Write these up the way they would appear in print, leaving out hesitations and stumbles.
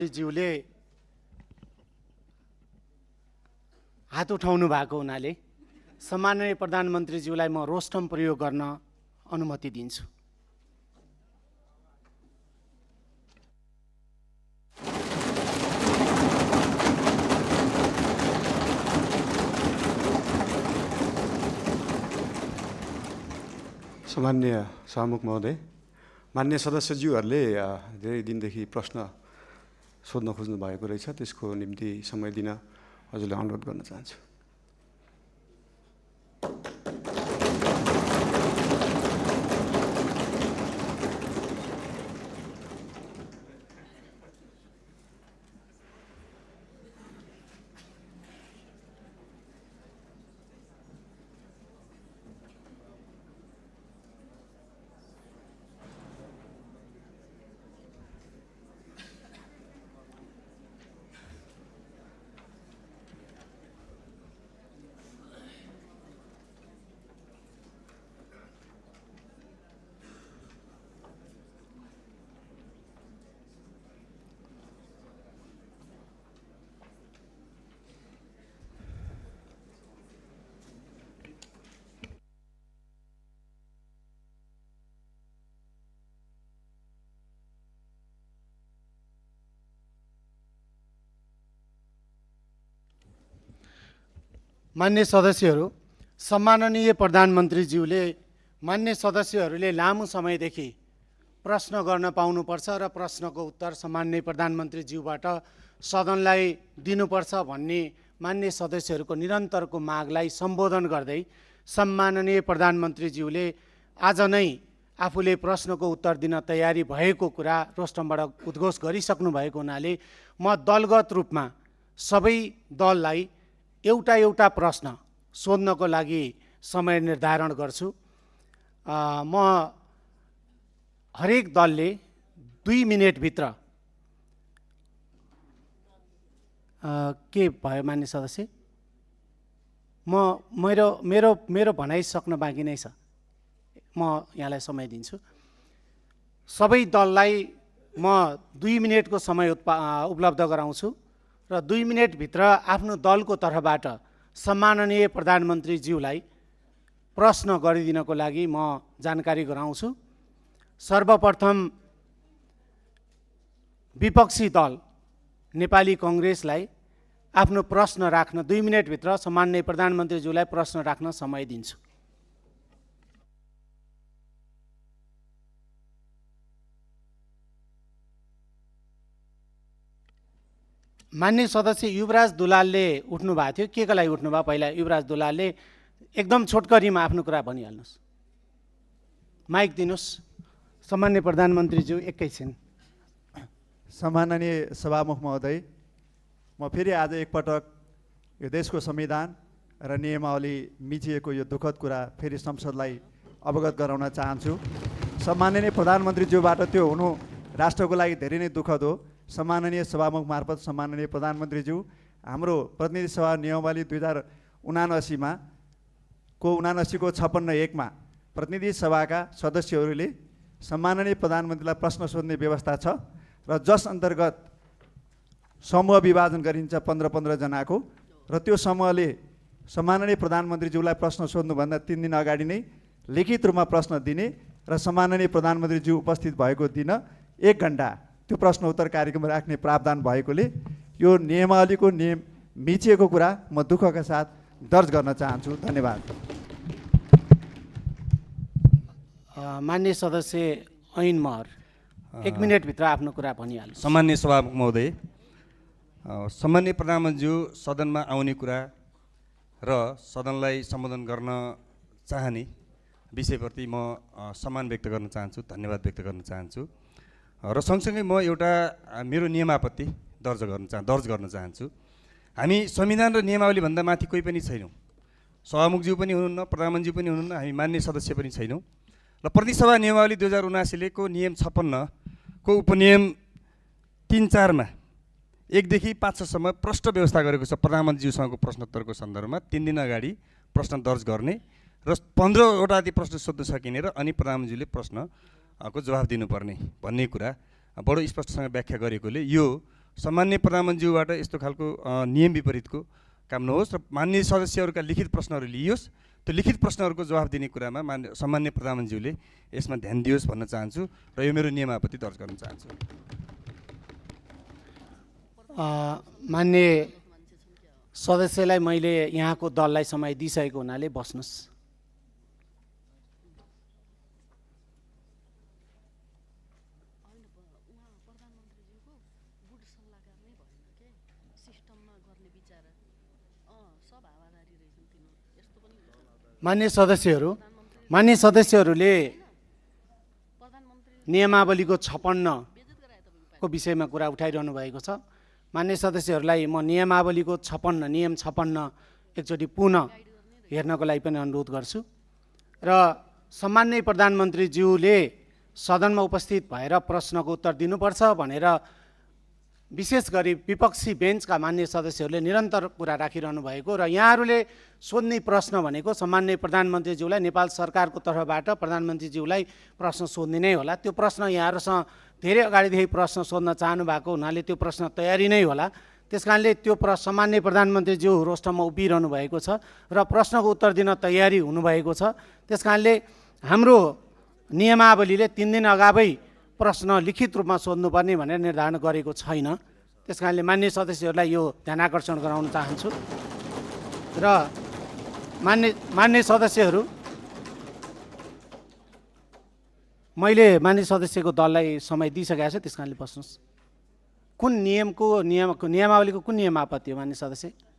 ज्यूले हात उठाउनु भएको हुनाले सम्माननीय प्रधानमन्त्रीज्यूलाई म रोस्टम प्रयोग गर्न अनुमति दिन्छु। सम्माननीय सभामुख महोदय, मान्य सदस्यज्यूहरूले धेरै दिनदेखि प्रश्न सोध्न खोज्नु भएको रहेछ, त्यसको निम्ति समय दिन हजुरलाई अनुरोध गर्न चाहन्छु। मान्य सदस्यहरू, सम्माननीय प्रधानमन्त्रीज्यूले मान्य सदस्यहरूले लामो समयदेखि प्रश्न गर्न पाउनुपर्छ र प्रश्नको उत्तर सम्माननीय प्रधानमन्त्रीज्यूबाट सदनलाई दिनुपर्छ भन्ने मान्य सदस्यहरूको निरन्तरको मागलाई सम्बोधन गर्दै सम्माननीय प्रधानमन्त्रीज्यूले आज नै आफूले प्रश्नको उत्तर दिन तयारी भएको कुरा रोस्टमबाट उद्घोष गरिसक्नु भएको हुनाले म दलगत रूपमा सबै दललाई एउटा एउटा प्रश्न सोध्नको लागि समय निर्धारण गर्छु। म हरेक दलले 2 मिनेटभित्र के भयो मान्य सदस्य, मेरो भनाइ सक्न बाँकी नै छ, म यहाँलाई समय दिन्छु। सबै दललाई म 2 मिनेटको समय उपलब्ध गराउँछु र 2 मिनेटभित्र आफ्नो दलको तर्फबाट सम्माननीय प्रधानमन्त्रीज्यूलाई प्रश्न गरिदिनको लागि म जानकारी गराउँछु। सर्वप्रथम विपक्षी दल नेपाली कङ्ग्रेसलाई आफ्नो प्रश्न राख्न 2 मिनेटभित्र सम्माननीय प्रधानमन्त्रीज्यूलाई प्रश्न राख्न समय दिन्छु। मान्य सदस्य युवराज दुलालले उठ्नु भएको थियो, के को लागि उठ्नुभयो? पहिला युवराज दुलालले एकदम छोटकरीमा आफ्नो कुरा भनिहाल्नुहोस्। माइक दिनुहोस्। सम्माननीय प्रधानमन्त्रीज्यू एकैछिन। सम्माननीय सभामुख महोदय, म फेरि आज एकपटक यो देशको संविधान र नियमावली मिचिएको यो दुःखद कुरा फेरि संसदलाई अवगत गराउन चाहन्छु। सम्माननीय प्रधानमन्त्रीज्यूबाट त्यो हुनु राष्ट्रको लागि धेरै नै दुःखद हो। सम्माननीय सभामुख मार्फत सम्माननीय प्रधानमन्त्रीज्यू, हाम्रो प्रतिनिधि सभा नियमावली 2079 को 56(1) मा प्रतिनिधि सभाका सदस्यहरूले सम्माननीय प्रधानमन्त्रीलाई प्रश्न सोध्ने व्यवस्था छ र जस अन्तर्गत समूह विभाजन गरिन्छ 15-15 जनाको, र त्यो समूहले सम्माननीय प्रधानमन्त्रीज्यूलाई प्रश्न सोध्नुभन्दा 3 दिन अगाडि नै लिखित रूपमा प्रश्न दिने र सम्माननीय प्रधानमन्त्रीज्यू उपस्थित भएको दिन 1 घण्टा त्यो प्रश्न उत्तर कार्यक्रम राख्ने प्रावधान भएकोले यो नियमावलीको नियम मिचिएको कुरा म दुःखका साथ दर्ज गर्न चाहन्छु। धन्यवाद। मान्य सदस्य ऐन महर 1 मिनेटभित्र आफ्नो कुरा भनिहाल्नु। सम्माननीय सभामुख महोदय, सम्माननीय प्रधानमन्त्रीज्यू सदनमा आउने कुरा र सदनलाई सम्बोधन गर्न चाहने विषयप्रति म सम्मान व्यक्त गर्न चाहन्छु, धन्यवाद व्यक्त गर्न चाहन्छु र सँगसँगै म एउटा मेरो नियमापत्ति दर्ज गर्न चाहन्छु। हामी संविधान र नियमावलीभन्दा माथि कोही पनि छैनौँ। सभामुखज्यू पनि हुनुहुन्न, प्रधानमन्त्रीज्यू पनि हुनुहुन्न, हामी मान्य सदस्य पनि छैनौँ। र प्रतिसभा नियमावली 2079 को नियम 56 को उपनियम 3-4 मा 1 देखि 5 सम्म प्रष्ट व्यवस्था गरेको छ। प्रधानमन्त्रीज्यूसँगको प्रश्नोत्तरको सन्दर्भमा 3 दिन अगाडि प्रश्न दर्ज गर्ने र 15वटा जति प्रश्न सोध्न सकिने र अनि प्रधानमन्त्रीले प्रश्नको जवाफ दिनुपर्ने भन्ने कुरा बडो स्पष्टसँग व्याख्या गरेकोले यो सामान्य प्रधानमन्त्रीज्यूबाट यस्तो खालको नियम विपरीतको काम नहोस् र माननीय सदस्यहरूका लिखित प्रश्नहरू लिइयोस्। त्यो लिखित प्रश्नहरूको जवाफ दिने कुरामा सामान्य प्रधानमन्त्रीज्यूले यसमा ध्यान दियोस् भन्न चाहन्छु र यो मेरो नियमावली दर्ज गर्न चाहन्छु। मान्य सदस्यलाई मैले यहाँको दललाई समय दिइसकेको हुनाले बस्नुहोस्। मान्य सदस्यहरूले नियमावलीको 56 को विषयमा कुरा उठाइरहनु भएको छ। मान्य सदस्यहरूलाई म नियमावलीको 56 नियम 56 एकचोटि पुनः हेर्नको लागि पनि अनुरोध गर्छु र सम्माननीय प्रधानमन्त्रीज्यूले सदनमा उपस्थित भएर प्रश्नको उत्तर दिनुपर्छ भनेर विशेष गरी विपक्षी बेन्चका मान्य सदस्यहरूले निरन्तर कुरा राखिरहनु भएको र यहाँहरूले सोध्ने प्रश्न भनेको सम्माननीय प्रधानमन्त्रीज्यूलाई नेपाल सरकारको तर्फबाट प्रधानमन्त्रीज्यूलाई प्रश्न सोध्ने नै होला। त्यो प्रश्न यहाँहरूसँग धेरै अगाडिदेखि प्रश्न सोध्न चाहनु भएको हुनाले त्यो प्रश्न तयारी नै होला। त्यस कारणले त्यो सामान्य प्रधानमन्त्रीज्यू रोस्टरमा उभिरहनु भएको छ र प्रश्नको उत्तर दिन तयारी हुनुभएको छ। त्यस कारणले हाम्रो नियमावलीले 3 दिन अगावै प्रश्न लिखित रूपमा सोध्नुपर्ने भनेर निर्धारण गरेको छैन। त्यस कारणले मान्य सदस्यहरूलाई यो ध्यान आकर्षण गराउन चाहन्छु र मान्य सदस्यहरू, मैले मान्य सदस्यको दललाई समय दिइसकेको छु, त्यस कारणले बस्नुहोस्। कुन नियमावलीको कुन नियम आपत्ति हो मान्य सदस्य?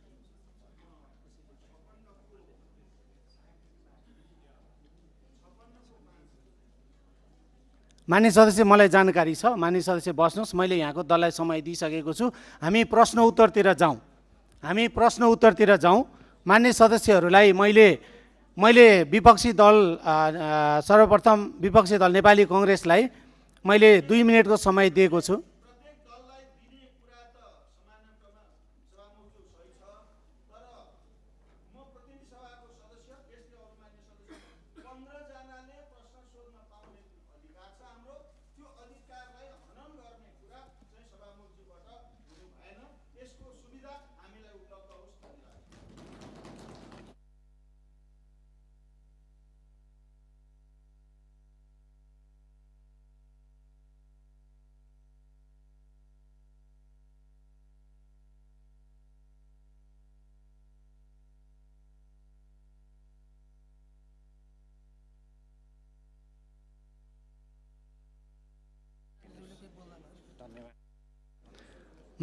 मान्य सदस्य, मलाई जानकारी छ। मान्य सदस्य बस्नुहोस्, मैले यहाँको दललाई समय दिइसकेको छु। हामी प्रश्न उत्तरतिर जाउँ। मान्य सदस्यहरूलाई मैले विपक्षी दल सर्वप्रथम विपक्षी दल नेपाली कांग्रेसलाई मैले 2 मिनेटको समय दिएको छु।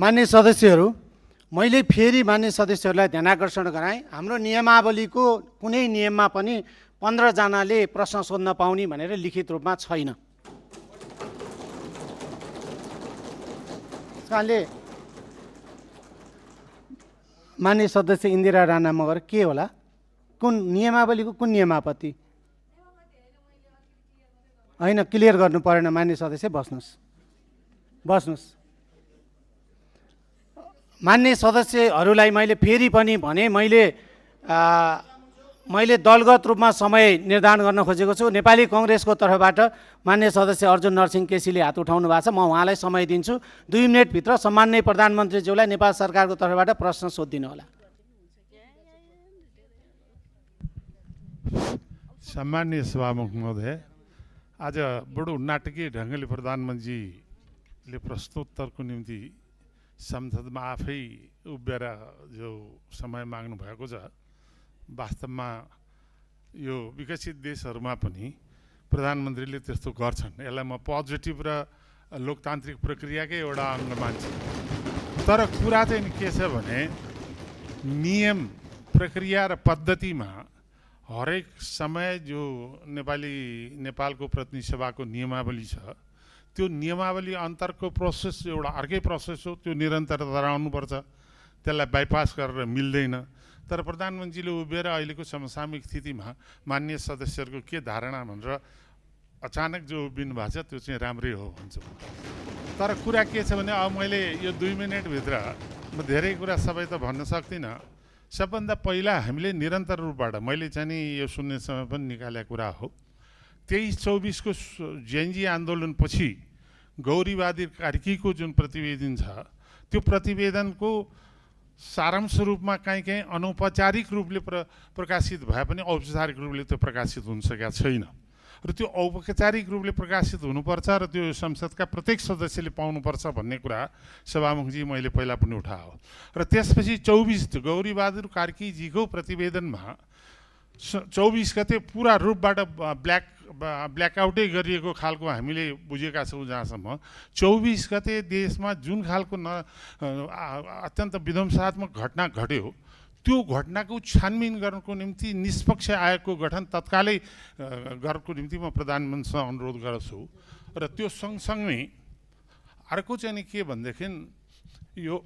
मान्य सदस्यहरू, मैले फेरि मान्य सदस्यहरूलाई ध्यान आकर्षण गराएँ, हाम्रो नियमावलीको कुनै नियममा पनि 15 जनाले प्रश्न सोध्न पाउने भनेर लिखित रूपमा छैन। त्यसकारणले मान्य सदस्य इन्दिरा राणा मगर के होला? कुन नियमावलीको कुन नियम आपत्ति? होइन, क्लियर गर्नु परेन। मान्य सदस्य बस्नुहोस्। मान्य सदस्यहरूलाई मैले फेरि पनि भने, मैले दलगत रूपमा समय निर्धारण गर्न खोजेको छु। नेपाली कांग्रेसको तर्फबाट मान्य सदस्य अर्जुन नरसिंह केसीले हात उठाउनु भएको छ। म उहाँलाई समय दिन्छु। 2 मिनेटभित्र सम्माननीय प्रधानमन्त्रीज्यूलाई नेपाल सरकारको तर्फबाट प्रश्न सोधिदिनु होला। सम्मान्य सभामुख महोदय, आज बडो नाटकीय ढङ्गले प्रधानमन्त्रीले प्रश्नोत्तरको निम्ति संसदमा आफै उभिएर जो समय माग्नु भएको छ, वास्तवमा यो विकसित देशहरूमा पनि प्रधानमन्त्रीले त्यस्तो गर्छन्। यसलाई म पोजिटिभ र लोकतान्त्रिक प्रक्रियाकै एउटा अङ्ग मान्छु। तर कुरा चाहिँ के छ भने, नियम प्रक्रिया र पद्धतिमा हरेक समय जो नेपालको प्रतिनिधि सभाको नियमावली छ, त्यो नियमावली अन्तरको प्रोसेस एउटा अर्कै प्रोसेस हो। त्यो निरन्तरता रहनुपर्छ, त्यसलाई बाइपास गरेर मिल्दैन। तर प्रधानमन्त्रीले उभिएर अहिलेको समसामयिक स्थितिमा मान्य सदस्यहरूको के धारणा भनेर अचानक जो उभिनु भएको छ, त्यो चाहिँ राम्रै हो भन्छु। तर कुरा के छ भने, अब मैले यो 2 मिनेटभित्र म धेरै कुरा सबै त भन्न सक्दिनँ। सबभन्दा पहिला हामीले निरन्तर रूपबाट मैले चाहिँ नि यो सुन्ने समय पनि निकालेको कुरा हो। 23-24 को जेएनजी आन्दोलनपछि गौरीवादी कार्कीको जुन प्रतिवेदन छ, त्यो प्रतिवेदनको सारांश रूपमा कहीँ अनौपचारिक रूपले प्रकाशित भए पनि औपचारिक रूपले त्यो प्रकाशित हुन सकेका छैन र त्यो औपचारिक रूपले प्रकाशित हुनुपर्छ र त्यो संसदका प्रत्येक सदस्यले पाउनुपर्छ भन्ने कुरा सभामुखजी मैले पहिला पनि उठायो र त्यसपछि 24 गौरीबहादुर कार्कीजीको प्रतिवेदनमा 24 गते पुरा रूपबाट ब्ल्याकआउटै गरिएको खालको हामीले बुझेका छौँ जहाँसम्म 24 गते देशमा जुन खालको अत्यन्त विध्वंसात्मक घटना घट्यो त्यो घटनाको छानबिन गर्नको निम्ति निष्पक्ष आयोगको गठन तत्कालै गर्नको निम्ति म प्रधानमन्त्रीसँग अनुरोध गर्छु र त्यो सँगसँगै अर्को चाहिँ नि के भनेदेखि यो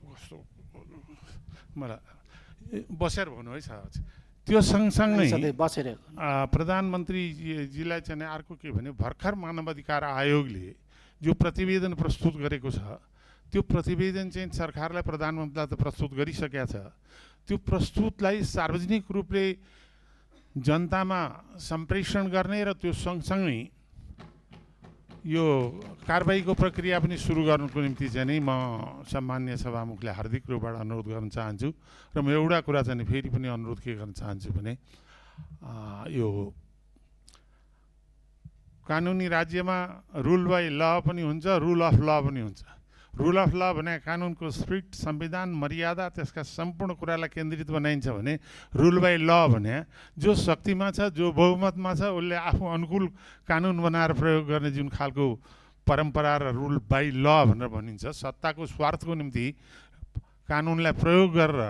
मलाई बसेर भन्नु है साहब त्यो सँगसँगै प्रधानमन्त्रीजीलाई चाहिँ अर्को के भने भर्खर मानवाधिकार आयोगले जो प्रतिवेदन प्रस्तुत गरेको छ त्यो प्रतिवेदन चाहिँ सरकारलाई प्रधानमन्त्रीलाई त प्रस्तुत गरिसकेका छ त्यो प्रस्तुतलाई सार्वजनिक रूपले जनतामा सम्प्रेषण गर्ने र त्यो सँगसँगै यो कारबाहीको प्रक्रिया पनि सुरु गर्नुको निम्ति चाहिँ नि म सम्माननीय सभामुखले हार्दिक रूपबाट अनुरोध गर्न चाहन्छु र म एउटा कुरा चाहिँ फेरि पनि अनुरोध के गर्न चाहन्छु भने यो कानुनी राज्यमा रुल बाई ल पनि हुन्छ रुल अफ ल पनि हुन्छ रुल अफ ल भने कानुनको स्पिरिट संविधान मर्यादा त्यसका सम्पूर्ण कुरालाई केन्द्रित बनाइन्छ भने रुल बाई ल भने जो शक्तिमा छ जो बहुमतमा छ उसले आफू अनुकूल कानुन बनाएर प्रयोग गर्ने जुन खालको परम्परा र रुल बाई ल भनेर भनिन्छ सत्ताको स्वार्थको निम्ति कानुनलाई प्रयोग गरेर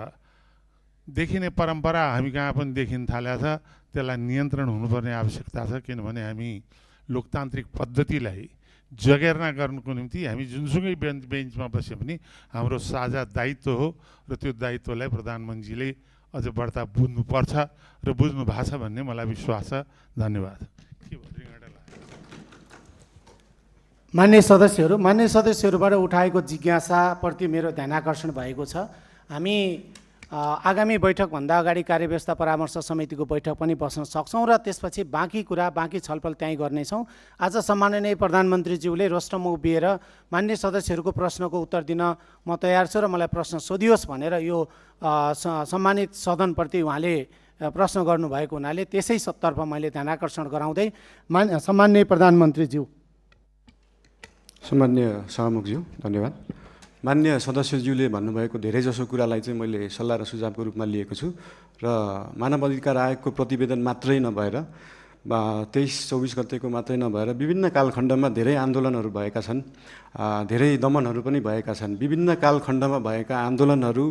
देखिने परम्परा हामी कहाँ पनि देखिन थालेको छ त्यसलाई नियन्त्रण हुनुपर्ने आवश्यकता छ किनभने हामी लोकतान्त्रिक पद्धतिलाई जगेर्ना गर्नुको निम्ति हामी जुनसुकै बेन्चमा बस्यो भने हाम्रो साझा दायित्व हो र त्यो दायित्वलाई प्रधानमन्त्रीले अझ बढ्ता बुझ्नुपर्छ र बुझ्नु भएको छ भन्ने मलाई विश्वास छ धन्यवाद मान्य सदस्यहरूबाट उठाएको जिज्ञासाप्रति मेरो ध्यानाकर्षण भएको छ हामी आगामी बैठकभन्दा अगाडि कार्यव्यवस्था परामर्श समितिको बैठक पनि बस्न सक्छौँ र त्यसपछि बाँकी छलफल त्यहीँ गर्नेछौँ। आज सम्माननीय प्रधानमन्त्रीज्यूले रोस्टममा उभिएर मान्य सदस्यहरूको प्रश्नको उत्तर दिन म तयार छु र मलाई प्रश्न सोधियोस् भनेर यो सम्मानित सदनप्रति उहाँले प्रश्न गर्नुभएको हुनाले त्यसै तर्फ मैले ध्यानाकर्षण गराउँदै सम्माननीय प्रधानमन्त्रीज्यू। सम्माननीय सभामुखज्यू धन्यवाद। मान्य सदस्यज्यूले भन्नुभएको धेरैजसो कुरालाई चाहिँ मैले सल्लाह र सुझावको रूपमा लिएको छु र मानव अधिकार आयोगको प्रतिवेदन मात्रै नभएर 23-24 गतेको मात्रै नभएर विभिन्न कालखण्डमा धेरै आन्दोलनहरू भएका छन्, धेरै दमनहरू पनि भएका छन्। विभिन्न कालखण्डमा भएका आन्दोलनहरू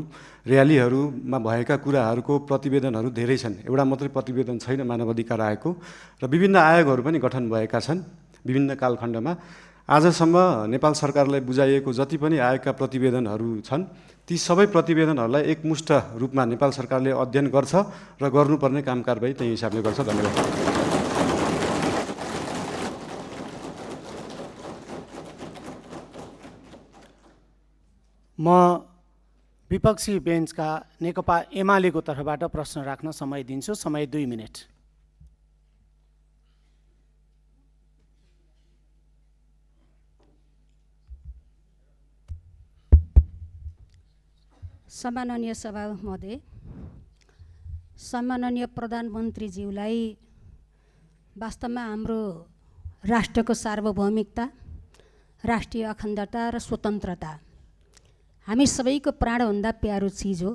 र्यालीहरूमा भएका कुराहरूको प्रतिवेदनहरू धेरै छन्। एउटा मात्रै प्रतिवेदन छैन मानव अधिकार आयोगको र विभिन्न आयोगहरू पनि गठन भएका छन् विभिन्न कालखण्डमा। आजसम्म नेपाल सरकारलाई बुझाइएको जति पनि आयोगका प्रतिवेदनहरू छन् ती सबै प्रतिवेदनहरूलाई एकमुष्ट रूपमा नेपाल सरकारले अध्ययन गर्छ र गर्नुपर्ने काम कारबाही त्यही हिसाबले गर्छ। धन्यवाद। म विपक्षी बेन्चका नेकपा एमालेको तर्फबाट प्रश्न राख्न समय दिन्छु। समय 2 मिनेट। सम्माननीय सभा महोदय, सम्माननीय प्रधानमन्त्रीज्यूलाई वास्तवमा हाम्रो राष्ट्रको सार्वभौमिकता, राष्ट्रिय अखण्डता र स्वतन्त्रता हामी सबैको प्राणभन्दा प्यारो चिज हो।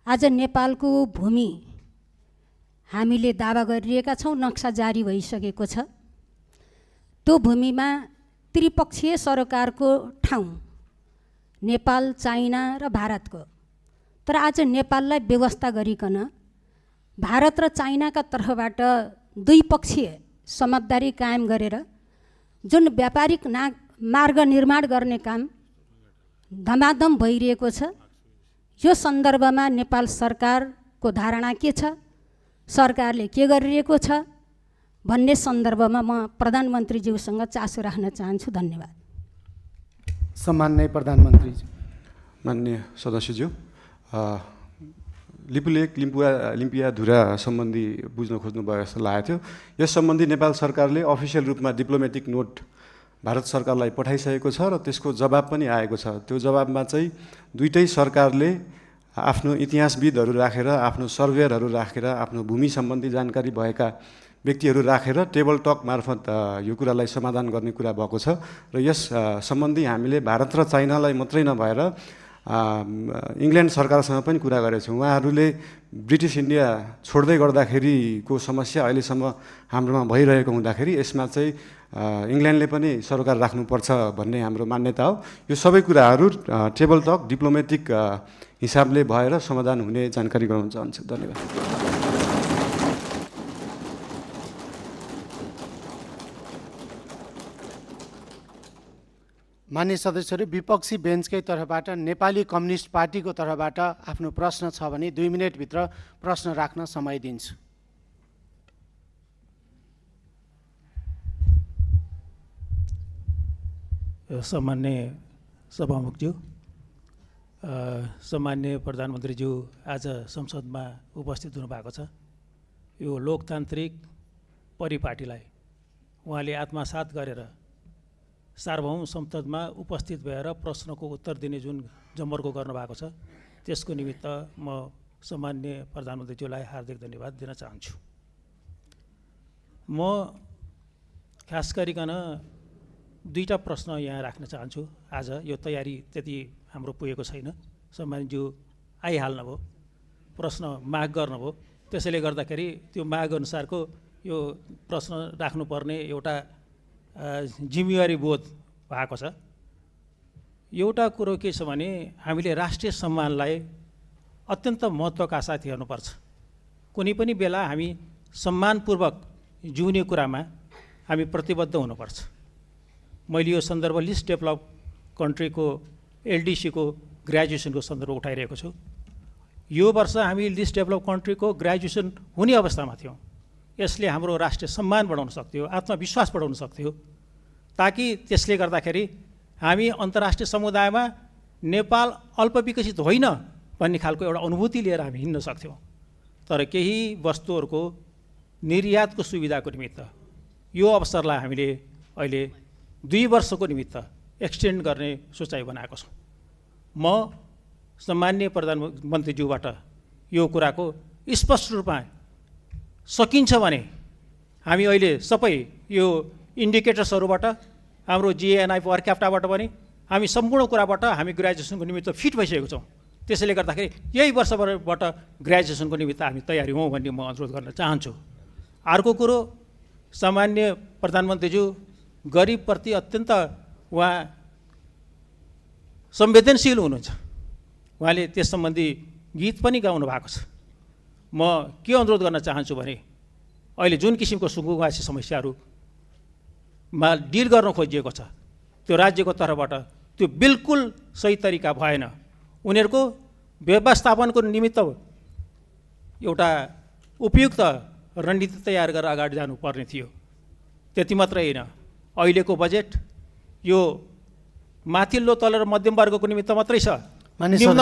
आज नेपालको भूमि हामीले दावा गरिरहेका छौँ, नक्सा जारी भइसकेको छ। त्यो भूमिमा त्रिपक्षीय सरकारको ठाउँ नेपाल, चाइना र भारतको, तर आज नेपाललाई व्यवस्था गरिकन भारत र चाइनाका तर्फबाट द्विपक्षीय समझदारी कायम गरेर जुन व्यापारिक मार्ग निर्माण गर्ने काम धमाधम भइरहेको छ, यो सन्दर्भमा नेपाल सरकारको धारणा के छ, सरकारले के गरिरहेको छ भन्ने सन्दर्भमा म प्रधानमन्त्रीज्यूसँग चासो राख्न चाहन्छु। धन्यवाद। सम्माननीय प्रधानमन्त्री। माननीय सदस्यज्यू, लिपुलेक लिम्पियाधुरा सम्बन्धी बुझ्न खोज्नुभयो जस्तो लागेको थियो। यस सम्बन्धी नेपाल सरकारले अफिसियल रूपमा डिप्लोमेटिक नोट भारत सरकारलाई पठाइसकेको छ र त्यसको जवाब पनि आएको छ। त्यो जवाबमा चाहिँ दुईटै सरकारले आफ्नो इतिहासविदहरू राखेर, आफ्नो सर्वेयरहरू राखेर, आफ्नो भूमि सम्बन्धी जानकारी भएका व्यक्तिहरू राखेर टेबल टक मार्फत यो कुरालाई समाधान गर्ने कुरा भएको छ र यस सम्बन्धी हामीले भारत र चाइनालाई मात्रै नभएर इङ्ल्यान्ड सरकारसँग पनि कुरा गरेछौँ। उहाँहरूले ब्रिटिस इन्डिया छोड्दै गर्दाखेरिको समस्या अहिलेसम्म हाम्रोमा भइरहेको हुँदाखेरि यसमा चाहिँ इङ्ल्यान्डले पनि सरोकार राख्नुपर्छ भन्ने हाम्रो मान्यता हो। यो सबै कुराहरू टेबल टक डिप्लोमेटिक हिसाबले भएर समाधान हुने जानकारी गराउन चाहन्छु। धन्यवाद। मान्य सदस्यहरू, विपक्षी बेन्चकै तर्फबाट नेपाली कम्युनिस्ट पार्टीको तर्फबाट आफ्नो प्रश्न छ भने 2 मिनेटभित्र प्रश्न राख्न समय दिन्छु। सम्मान्य सभामुखज्यू, सम्मान्य प्रधानमन्त्रीज्यू आज संसदमा उपस्थित हुनुभएको छ। यो लोकतान्त्रिक परिपाटीलाई उहाँले आत्मसात गरेर सार्वभौम संसदमा उपस्थित भएर प्रश्नको उत्तर दिने जुन जमर्को गर्नुभएको छ त्यसको निमित्त म सम्मान्य प्रधानमन्त्रीज्यूलाई हार्दिक धन्यवाद दिन चाहन्छु। म खास गरिकन 2टा प्रश्न यहाँ राख्न चाहन्छु। आज यो तयारी त्यति हाम्रो पुगेको छैन। सम्मानज्यू आइहाल्नुभयो, प्रश्न माग गर्नुभयो, त्यसैले गर्दाखेरि त्यो माग अनुसारको यो प्रश्न राख्नुपर्ने एउटा जिम्मेवारी बोध भएको छ। एउटा कुरो के छ भने हामीले राष्ट्रिय सम्मानलाई अत्यन्त महत्त्वका साथ हेर्नुपर्छ। कुनै पनि बेला हामी सम्मानपूर्वक जिउने कुरामा हामी प्रतिबद्ध हुनुपर्छ। मैले यो सन्दर्भ लिस्ट डेभलप कन्ट्रीको एलडिसीको ग्रेजुएसनको सन्दर्भ उठाइरहेको छु। यो वर्ष हामी लिस्ट डेभलप कन्ट्रीको ग्रेजुएसन हुने अवस्थामा थियौँ। यसले हाम्रो राष्ट्रिय सम्मान बढाउन सक्थ्यो, आत्मविश्वास बढाउन सक्थ्यो, ताकि त्यसले गर्दाखेरि हामी अन्तर्राष्ट्रिय समुदायमा नेपाल अल्पविकसित होइन भन्ने खालको एउटा अनुभूति लिएर हामी हिँड्न सक्थ्यौँ। तर केही वस्तुहरूको निर्यातको सुविधाको निमित्त यो अवसरलाई हामीले अहिले 2 वर्षको निमित्त एक्सटेन्ड गर्ने सोचाइ बनाएको छौँ। म सम्मान्य प्रधानमन्त्रीज्यूबाट यो कुराको स्पष्ट रूपमा सकिन्छ भने हामी अहिले सबै यो इन्डिकेटर्सहरूबाट हाम्रो जिएनआई पर क्याप्टाबाट पनि हामी सम्पूर्ण कुराबाट हामी ग्रेजुएसनको निमित्त फिट भइसकेको छौँ। त्यसैले गर्दाखेरि यही वर्षबाट ग्रेजुएसनको निमित्त हामी तयारी हौँ भन्ने म अनुरोध गर्न चाहन्छु। अर्को कुरो, सामान्य प्रधानमन्त्रीज्यू गरिबप्रति अत्यन्त उहाँ संवेदनशील हुनुहुन्छ। उहाँले त्यस सम्बन्धी गीत पनि गाउनु भएको छ। म के अनुरोध गर्न चाहन्छु भने अहिले जुन किसिमको सुकुम्बासी समस्याहरूमा डिल गर्न खोजिएको छ त्यो राज्यको तर्फबाट त्यो बिल्कुल सही तरिका भएन। उनीहरूको व्यवस्थापनको निमित्त एउटा उपयुक्त रणनीति तयार गरेर अगाडि जानुपर्ने थियो। त्यति मात्रै होइन, अहिलेको बजेट यो माथिल्लो तल र मध्यम वर्गको निमित्त मात्रै छ। निम्न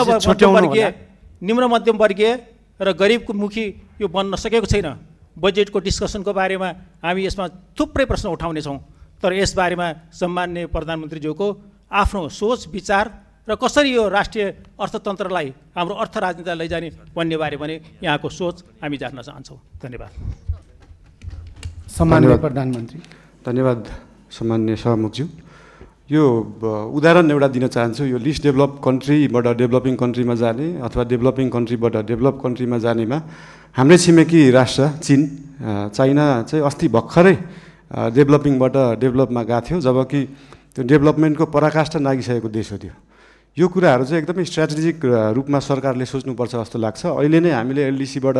मध्यम वर्गीय र गरिबको मुखी यो बन्न सकेको छैन। बजेटको डिस्कसनको बारेमा हामी यसमा थुप्रै प्रश्न उठाउनेछौँ, तर यसबारेमा सम्मान्य प्रधानमन्त्रीज्यूको आफ्नो सोच विचार र कसरी यो राष्ट्रिय अर्थतन्त्रलाई हाम्रो अर्थ राजनीतिलाई लैजाने भन्ने बारे पनि यहाँको सोच हामी जान्न चाहन्छौँ। धन्यवाद। सम्मान्य प्रधानमन्त्री। धन्यवाद सम्मान्य सभामुखज्यू। यो उदाहरण एउटा दिन चाहन्छु। यो लिस्ट डेभलप कन्ट्रीबाट डेभलपिङ कन्ट्रीमा जाने अथवा डेभलपिङ कन्ट्रीबाट डेभलप कन्ट्रीमा जानेमा हाम्रै छिमेकी राष्ट्र चीन, चाइना चाहिँ अस्ति भर्खरै डेभलपिङबाट डेभलपमा गएको थियो, जबकि त्यो डेभलपमेन्टको पराकाष्ठा नागिसकेको देश हो त्यो। यो कुराहरू चाहिँ एकदमै स्ट्राटेजिक रूपमा सरकारले सोच्नुपर्छ जस्तो लाग्छ। अहिले नै हामीले एलडिसीबाट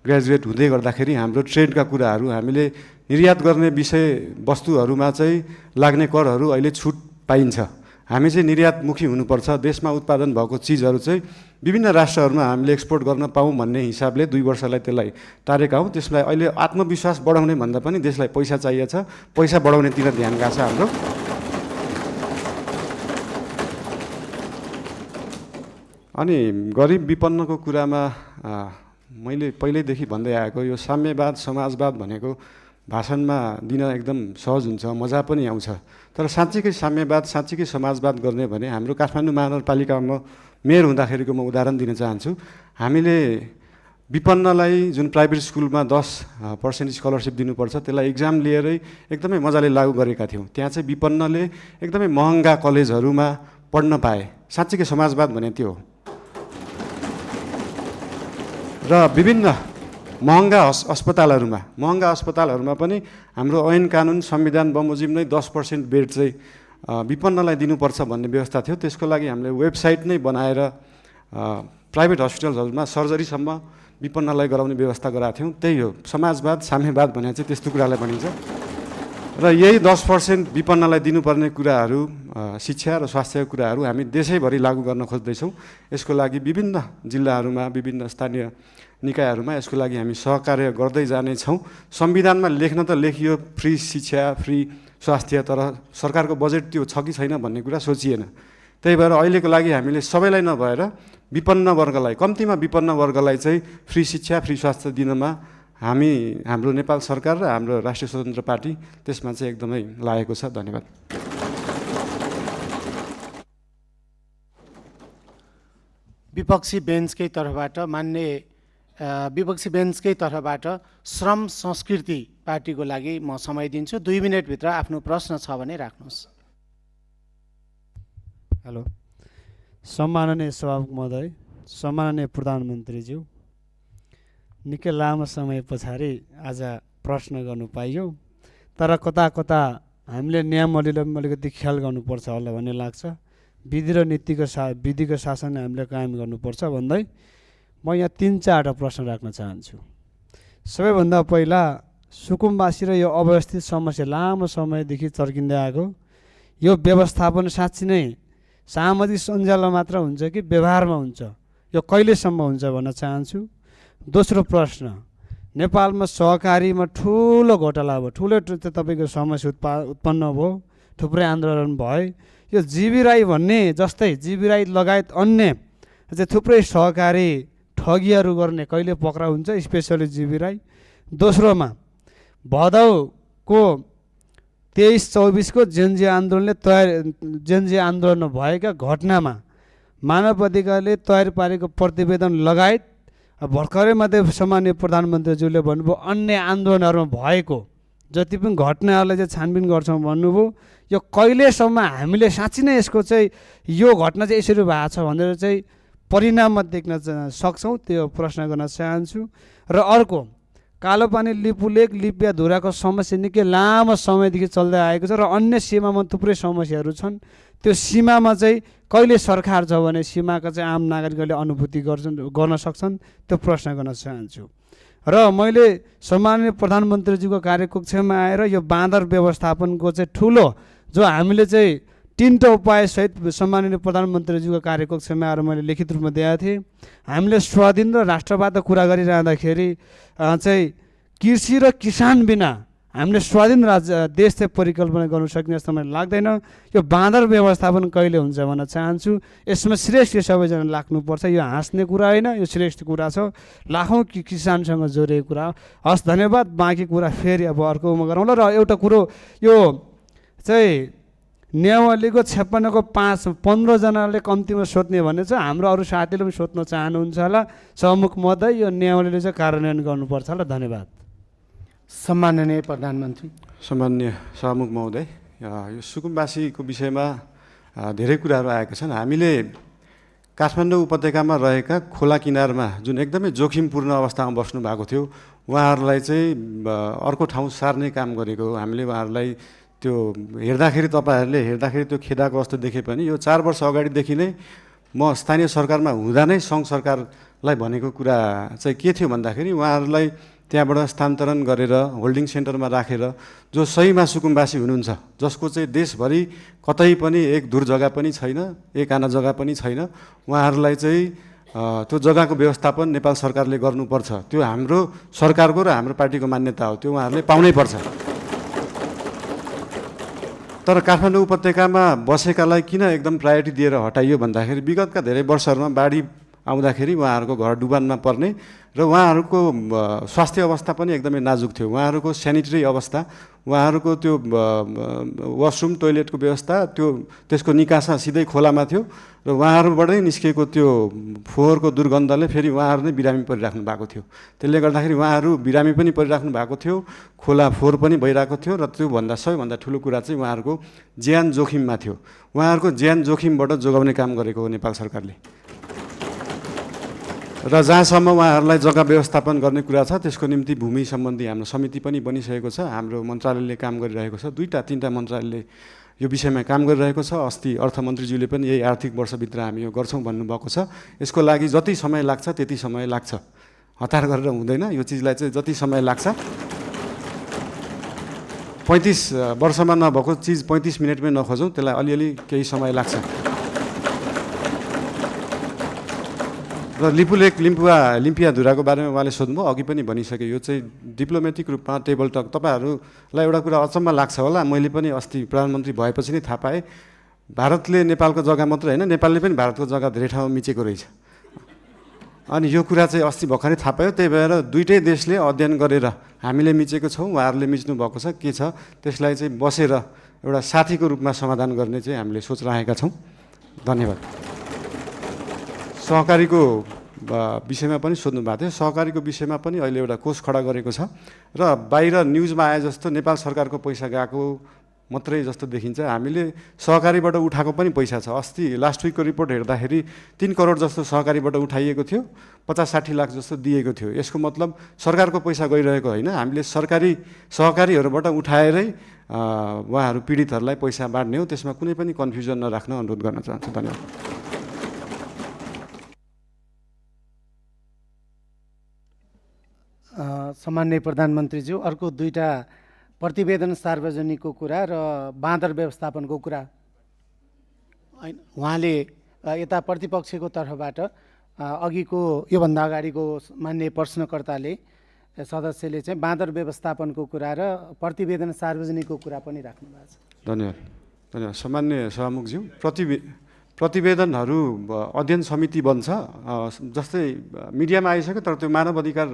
ग्रेजुएट हुँदै गर्दाखेरि हाम्रो ट्रेडका कुराहरू, हामीले निर्यात गर्ने विषय वस्तुहरूमा चाहिँ लाग्ने करहरू अहिले छुट पाइन्छ। हामी चाहिँ निर्यातमुखी हुनुपर्छ। देशमा उत्पादन भएको चिजहरू चाहिँ विभिन्न राष्ट्रहरूमा हामीले एक्सपोर्ट गर्न पाऊँ भन्ने हिसाबले 2 वर्षलाई त्यसलाई टारेका हौँ। त्यसलाई अहिले आत्मविश्वास बढाउने भन्दा पनि देशलाई पैसा चाहिएको छ, पैसा बढाउनेतिर ध्यान गएको छ हाम्रो। अनि गरिब विपन्नको कुरामा मैले पहिल्यैदेखि भन्दै आएको यो साम्यवाद समाजवाद भनेको भाषणमा दिन एकदम सहज हुन्छ, मजा पनि आउँछ। तर साँच्चीकै साम्यवाद, साँच्चीकै समाजवाद गर्ने भने हाम्रो काठमाडौँ महानगरपालिकामा मेयर हुँदाखेरिको म उदाहरण दिन चाहन्छु। हामीले विपन्नलाई जुन प्राइभेट स्कुलमा 10% स्कलरसिप दिनुपर्छ, त्यसलाई इक्जाम लिएरै एकदमै मजाले लागू गरेका थियौँ। त्यहाँ चाहिँ विपन्नले एकदमै महँगा कलेजहरूमा पढ्न पाए। साँच्चीकै समाजवाद भने त्यो हो। र विभिन्न महँगा अस्पतालहरूमा पनि हाम्रो ऐन कानुन संविधान बमोजिम नै 10% बेड चाहिँ विपन्नलाई दिनुपर्छ भन्ने व्यवस्था थियो। त्यसको लागि हामीले वेबसाइट नै बनाएर प्राइभेट हस्पिटलहरूमा सर्जरीसम्म विपन्नलाई गराउने व्यवस्था गराएको थियौँ। त्यही हो समाजवाद, साम्यवाद भने चाहिँ त्यस्तो कुरालाई भनिन्छ। र यही 10% विपन्नलाई दिनुपर्ने कुराहरू, शिक्षा र स्वास्थ्यका कुराहरू हामी देशैभरि लागू गर्न खोज्दैछौँ। यसको लागि विभिन्न जिल्लाहरूमा, विभिन्न स्थानीय निकायहरूमा यसको लागि हामी सहकार्य गर्दै जानेछौँ। संविधानमा लेख्न त लेखियो फ्री शिक्षा, फ्री स्वास्थ्य, तर सरकारको बजेट त्यो छ कि छैन भन्ने कुरा सोचिएन। त्यही भएर अहिलेको लागि हामीले सबैलाई नभएर विपन्न वर्गलाई, कम्तीमा विपन्न वर्गलाई चाहिँ फ्री शिक्षा, फ्री स्वास्थ्य दिनमा हाम्रो नेपाल सरकार र हाम्रो राष्ट्रिय स्वतन्त्र पार्टी त्यसमा चाहिँ एकदमै लागेको छ। धन्यवाद। विपक्षी बेन्चकै तर्फबाट श्रम संस्कृति पार्टीको लागि म समय दिन्छु। 2 मिनटभित्र आफ्नो प्रश्न छ भने राख्नुहोस्। हेलो, सम्माननीय सभामुख महोदय, सम्माननीय प्रधानमन्त्रीज्यू, निकै लामो समय पछाडि आज प्रश्न गर्नु पाइयो। तर कता कता हामीले नियमावलीलाई अलिकति ख्याल गर्नुपर्छ होला भन्ने लाग्छ। विधि र विधिको शासन हामीले कायम गर्नुपर्छ भन्दै म यहाँ 3-4 प्रश्न राख्न चाहन्छु। सबैभन्दा पहिला सुकुम्बासी र यो अव्यवस्थित समस्या लामो समयदेखि चर्किँदै आएको, यो व्यवस्थापन साँच्ची नै सामाजिक सञ्जालमा मात्र हुन्छ कि व्यवहारमा हुन्छ, यो कहिलेसम्म हुन्छ भन्न चाहन्छु। दोस्रो प्रश्न, नेपालमा सहकारीमा ठुलो घोटाला भयो, ठुलो तपाईँको समस्या उत्पन्न भयो, थुप्रै आन्दोलन भयो। यो जीवी राई भन्ने जस्तै जीवी राई लगायत अन्य चाहिँ थुप्रै सहकारी ठगीहरू गर्ने कहिले पक्राउ हुन्छ, स्पेसली जीवी राई। दोस्रोमा भदौको 23-24 को जेनजी आन्दोलन भएका घटनामा मानव अधिकारले तयार पारेको प्रतिवेदन लगायत भर्खरै मात्रै सम्माननीय प्रधानमन्त्रीज्यूले भन्नुभयो अन्य आन्दोलनहरूमा भएको जति पनि घटनाहरूलाई चाहिँ छानबिन गर्छौँ भन्नुभयो। यो कहिलेसम्म हामीले साँच्ची नै यसको चाहिँ यो घटना चाहिँ यसरी भएको छ भनेर चाहिँ परिणाममा देख्न सक्छौँ, त्यो प्रश्न गर्न चाहन्छु। र अर्को, कालोपानी लिपुलेक लिपिया धुराको समस्या निकै लामो समयदेखि चल्दै आएको छ र अन्य सीमामा थुप्रै समस्याहरू छन्। त्यो सीमामा चाहिँ कहिले सरकार छ भने सीमाका चाहिँ आम नागरिकहरूले अनुभूति गर्न सक्छन्, त्यो प्रश्न गर्न चाहन्छु। र मैले सम्माननीय प्रधानमन्त्रीज्यूको कार्यकक्षमा आएर यो बाँदर व्यवस्थापनको चाहिँ ठुलो जो हामीले चाहिँ 3टा उपायसहित सम्माननीय प्रधानमन्त्रीज्यूको कार्यकक्षमा आएर मैले लिखित रूपमा दिएका थिएँ। हामीले स्वाधीन र राष्ट्रवादको कुरा गरिरहँदाखेरि चाहिँ कृषि र किसान बिना हामीले स्वाधीन देश चाहिँ परिकल्पना गर्नु सक्ने जस्तो मलाई लाग्दैन। यो बाँदर व्यवस्थापन कहिले हुन्छ भन्न चाहन्छु। यसमा श्रेष्ठ सबैजना लाग्नुपर्छ, यो हाँस्ने कुरा होइन, यो श्रेष्ठ कुरा छ, लाखौँ किसानसँग जोडिएको कुरा। हस्, धन्यवाद। बाँकी कुरा फेरि अब अर्कोमा गरौँला। र एउटा कुरो, यो चाहिँ नियमावलीको 56 को 15 जनाले कम्तीमा सोध्ने भन्ने छ। हाम्रो अरू साथीले पनि सोध्न चाहनुहुन्छ होला। सभामुख महोदय, यो नियमावलीले चाहिँ कार्यान्वयन गर्नुपर्छ होला। धन्यवाद। सम्माननीय प्रधानमन्त्री। सम्माननीय सभामुख महोदय, यो सुकुम्बासीको विषयमा धेरै कुराहरू आएका छन्। हामीले काठमाडौँ उपत्यकामा रहेका खोला किनारमा जुन एकदमै जोखिमपूर्ण अवस्थामा बस्नु भएको थियो, उहाँहरूलाई चाहिँ अर्को ठाउँ सार्ने काम गरेको हो। हामीले उहाँहरूलाई त्यो हेर्दाखेरि, तपाईँहरूले हेर्दाखेरि त्यो खेदाको अवस्था देखे पनि यो 4 वर्ष अगाडिदेखि नै म स्थानीय सरकारमा हुँदा नै सङ्घ सरकारलाई भनेको कुरा चाहिँ के थियो भन्दाखेरि उहाँहरूलाई त्यहाँबाट स्थानान्तरण गरेर होल्डिङ सेन्टरमा राखेर जो सहीमा सुकुम्बासी हुनुहुन्छ, जसको चाहिँ देशभरि कतै पनि एक दूर जग्गा पनि छैन, एक आना जग्गा पनि छैन, उहाँहरूलाई चाहिँ त्यो जग्गाको व्यवस्थापन नेपाल सरकारले गर्नुपर्छ। त्यो हाम्रो सरकारको र हाम्रो पार्टीको मान्यता हो, त्यो उहाँहरूले पाउनै पर्छ। तर काठमाडौँ उपत्यकामा बसेकालाई किन एकदम प्रायोरिटी दिएर हटाइयो भन्दाखेरि विगतका धेरै वर्षहरूमा बाढी आउँदाखेरि उहाँहरूको घर डुबानमा पर्ने र उहाँहरूको स्वास्थ्य अवस्था पनि एकदमै नाजुक थियो। उहाँहरूको सेनिटरी अवस्था, उहाँहरूको त्यो वासरुम टोइलेटको व्यवस्था त्यसको निकासा सिधै खोलामा थियो र उहाँहरूबाटै निस्केको त्यो फोहोरको दुर्गन्धले फेरि उहाँहरू नै बिरामी परिराख्नु भएको थियो। त्यसले गर्दाखेरि उहाँहरू बिरामी पनि परिराख्नु भएको थियो, खोला फोहोर पनि भइरहेको थियो र त्योभन्दा सबैभन्दा ठुलो कुरा चाहिँ उहाँहरूको ज्यान जोखिममा थियो। उहाँहरूको ज्यान जोखिमबाट जोगाउने काम गरेको हो नेपाल सरकारले। र जहाँसम्म उहाँहरूलाई जग्गा व्यवस्थापन गर्ने कुरा छ त्यसको निम्ति भूमि सम्बन्धी हाम्रो समिति पनि बनिसकेको छ। हाम्रो मन्त्रालयले काम गरिरहेको छ, 2-3 मन्त्रालयले यो विषयमा काम गरिरहेको छ। अस्ति अर्थमन्त्रीज्यूले पनि यही आर्थिक वर्षभित्र हामी यो गर्छौँ भन्नुभएको छ। यसको लागि जति समय लाग्छ त्यति समय लाग्छ, हतार गरेर हुँदैन। यो चिजलाई चाहिँ जति समय लाग्छ, 35 वर्षमा नभएको चिज 35 मिनटमै नखोजौँ, त्यसलाई अलिअलि केही समय लाग्छ। र लिपुलेक लिम्पियाधुराको बारेमा उहाँले सोध्नुभयो, अघि पनि भनिसकेँ। यो चाहिँ डिप्लोमेटिक रूपमा टेबल टक। तपाईँहरूलाई एउटा कुरा अचम्म लाग्छ होला, मैले पनि अस्ति प्रधानमन्त्री भएपछि नै थाहा पाएँ, भारतले नेपालको जग्गा मात्रै होइन, नेपालले पनि भारतको जग्गा धेरै ठाउँमा मिचेको रहेछ। अनि यो कुरा चाहिँ अस्ति भर्खरै थाहा पायो। त्यही भएर दुईटै देशले अध्ययन गरेर हामीले मिचेको छौँ, उहाँहरूले मिच्नु भएको छ, के छ त्यसलाई चाहिँ बसेर एउटा साथीको रूपमा समाधान गर्ने चाहिँ हामीले सोच राखेका छौँ। धन्यवाद। सहकारीको विषयमा पनि सोध्नु भएको थियो। सहकारीको विषयमा पनि अहिले एउटा कोष खडा गरेको छ र बाहिर न्युजमा आए जस्तो नेपाल सरकारको पैसा गएको मात्रै जस्तो देखिन्छ। हामीले सहकारीबाट उठाएको पनि पैसा छ। अस्ति लास्ट विकको रिपोर्ट हेर्दाखेरि 3 करोड जस्तो सहकारीबाट उठाइएको थियो, 50-60 लाख जस्तो दिएको थियो। यसको मतलब सरकारको पैसा गइरहेको होइन, हामीले सहकारीहरूबाट उठाएरै उहाँहरू पीडितहरूलाई पैसा बाँड्ने हो। त्यसमा कुनै पनि कन्फ्युजन नराख्न अनुरोध गर्न चाहन्छु। धन्यवाद। सम्माननीय प्रधानमन्त्रीज्यू, अर्को 2टा प्रतिवेदन सार्वजनिकको कुरा र बाँदर व्यवस्थापनको कुरा उहाँले यता प्रतिपक्षको तर्फबाट अघिको योभन्दा अगाडिको माननीय प्रश्नकर्ताले सदस्यले चाहिँ बाँदर व्यवस्थापनको कुरा र प्रतिवेदन सार्वजनिकको कुरा पनि राख्नु भएको छ। धन्यवाद। सामान्य सभामुखज्यू, प्रतिवेदनहरू अध्ययन समिति बन्छ। जस्तै मिडियामा आइसक्यो, तर त्यो मानव अधिकार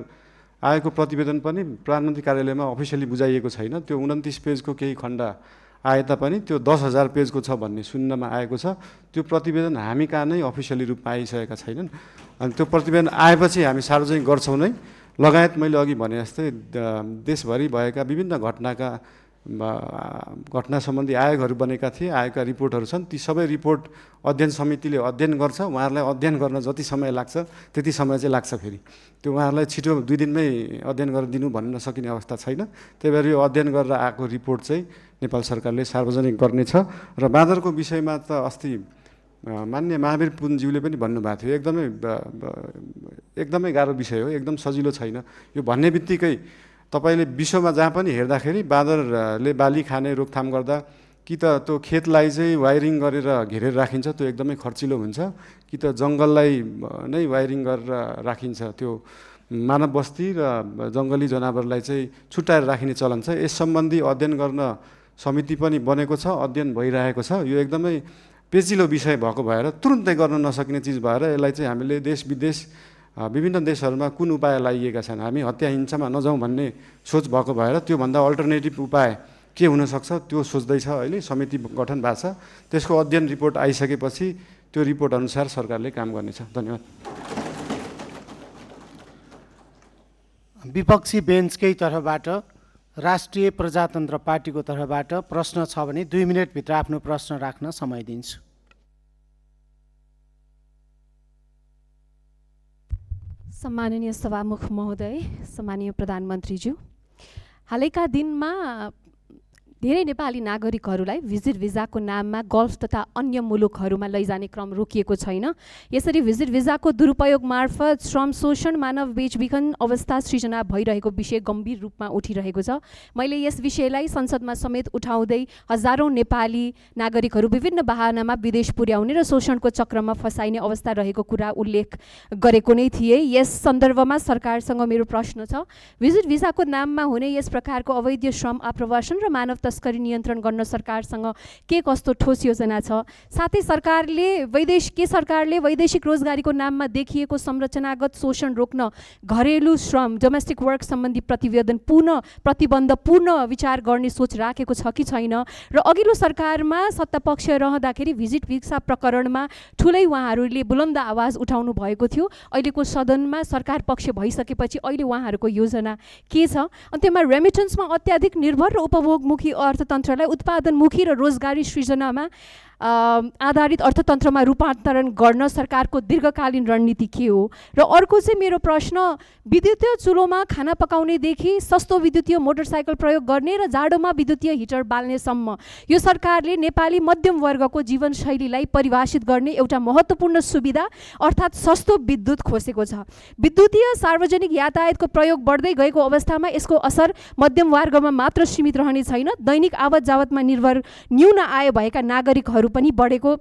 आएको प्रतिवेदन पनि प्रधानमन्त्री कार्यालयमा अफिसियली बुझाइएको छैन। त्यो 29 पेजको केही खण्ड आए तापनि त्यो 10,000 पेजको छ भन्ने सुन्नमा आएको छ। त्यो प्रतिवेदन हामी कहाँ नै अफिसियली रूपमा आइसकेका छैनन्। अनि त्यो प्रतिवेदन आएपछि हामी सार्वजनिक गर्छौँ नै। लगायत मैले अघि भने जस्तै देशभरि भएका विभिन्न घटना सम्बन्धी आयोगहरू बनेका थिए, आयोगका रिपोर्टहरू छन्। ती सबै रिपोर्ट अध्ययन समितिले अध्ययन गर्छ। उहाँहरूलाई अध्ययन गर्न जति समय लाग्छ त्यति समय चाहिँ लाग्छ। फेरि त्यो उहाँहरूलाई छिटो 2 दिनमै अध्ययन गरेर दिनु भन्न सकिने अवस्था छैन। त्यही भएर यो अध्ययन गरेर आएको रिपोर्ट चाहिँ नेपाल सरकारले सार्वजनिक गर्नेछ। र बाँदरको विषयमा त अस्ति मान्य महावीर पुनज्यूले पनि भन्नुभएको थियो, एकदमै गाह्रो विषय हो, एकदम सजिलो छैन। यो भन्ने बित्तिकै तपाईँले विश्वमा जहाँ पनि हेर्दाखेरि बाँदरले बाली खाने रोकथाम गर्दा कि त त्यो खेतलाई चाहिँ वायरिङ गरेर घेरेर राखिन्छ, त्यो एकदमै खर्चिलो हुन्छ, कि त जङ्गललाई नै वायरिङ गरेर राखिन्छ। त्यो मानव बस्ती र जङ्गली जनावरलाई चाहिँ छुट्याएर राखिने चलन छ। यस सम्बन्धी अध्ययन गर्न समिति पनि बनेको छ, अध्ययन भइरहेको छ। यो एकदमै पेचिलो विषय भएको भएर तुरुन्तै गर्न नसकिने चिज भएर यसलाई चाहिँ हामीले देश विदेश विभिन्न देशहरूमा कुन उपाय लाइएका छन्, हामी हत्या हिंसामा नजाउँ भन्ने सोच भएको भएर त्योभन्दा अल्टरनेटिभ उपाय के हुनसक्छ त्यो सोच्दैछ। अहिले समिति गठन भएको छ। त्यसको अध्ययन रिपोर्ट आइसकेपछि त्यो रिपोर्ट अनुसार सरकारले काम गर्नेछ। धन्यवाद। विपक्षी बेन्चकै तर्फबाट राष्ट्रिय प्रजातन्त्र पार्टीको तर्फबाट प्रश्न छ भने 2 मिनटभित्र आफ्नो प्रश्न राख्न समय दिन्छु। सम्माननीय सभामुख महोदय, सम्माननीय प्रधानमन्त्रीज्यू, हालैका दिनमा धेरै नेपाली नागरिकहरूलाई भिजिट भिजाको नाममा गल्फ तथा अन्य मुलुकहरूमा लैजाने क्रम रोकिएको छैन। यसरी भिजिट भिजाको दुरुपयोग मार्फत श्रम शोषण, मानव बेचबिखन अवस्था सृजना भइरहेको विषय गम्भीर रूपमा उठिरहेको छ। मैले यस विषयलाई संसदमा समेत उठाउँदै हजारौँ नेपाली नागरिकहरू विभिन्न बहानामा विदेश पुर्याउने र शोषणको चक्रमा फसाइने अवस्था रहेको कुरा उल्लेख गरेको नै थिए। यस सन्दर्भमा सरकारसँग मेरो प्रश्न छ, भिजिट भिजाको नाममा हुने यस प्रकारको अवैध श्रम आप्रवासन र मानव तस्करी नियन्त्रण गर्न सरकारसँग के कस्तो ठोस योजना छ? साथै सरकारले वैदेशिक रोजगारीको नाममा देखिएको संरचनागत शोषण रोक्न घरेलु श्रम डोमेस्टिक वर्क सम्बन्धी प्रतिबन्ध पूर्ण विचार गर्ने सोच राखेको छ कि छैन? र अघिल्लो सरकारमा सत्तापक्ष रहँदाखेरि भिजिट भिसा प्रकरणमा ठुलै उहाँहरूले बुलन्द आवाज उठाउनु भएको थियो। अहिलेको सदनमा सरकार पक्ष भइसकेपछि अहिले उहाँहरूको योजना के छ? अनि त्यसमा रेमिटेन्समा अत्याधिक निर्भर र उपभोगमुखी अर्थतन्त्रलाई उत्पादनमुखी र रोजगारी सृजनामा आधारित अर्थतन्त्रमा रूपान्तरण गर्न सरकारको दीर्घकालीन रणनीति के हो? र अर्को चाहिँ मेरो प्रश्न, विद्युतीय चुलोमा खाना पकाउनेदेखि सस्तो विद्युतीय मोटरसाइकल प्रयोग गर्ने र जाडोमा विद्युतीय हिटर बाल्नेसम्म यो सरकारले नेपाली मध्यम वर्गको जीवनशैलीलाई परिभाषित गर्ने एउटा महत्त्वपूर्ण सुविधा अर्थात् सस्तो विद्युत खोसेको छ। विद्युतीय सार्वजनिक यातायातको प्रयोग बढ्दै गएको अवस्थामा यसको असर मध्यम वर्गमा मात्र सीमित रहने छैन, दैनिक आवत जावतमा निर्भर न्यून आय भएका नागरिकहरू पनि बढेको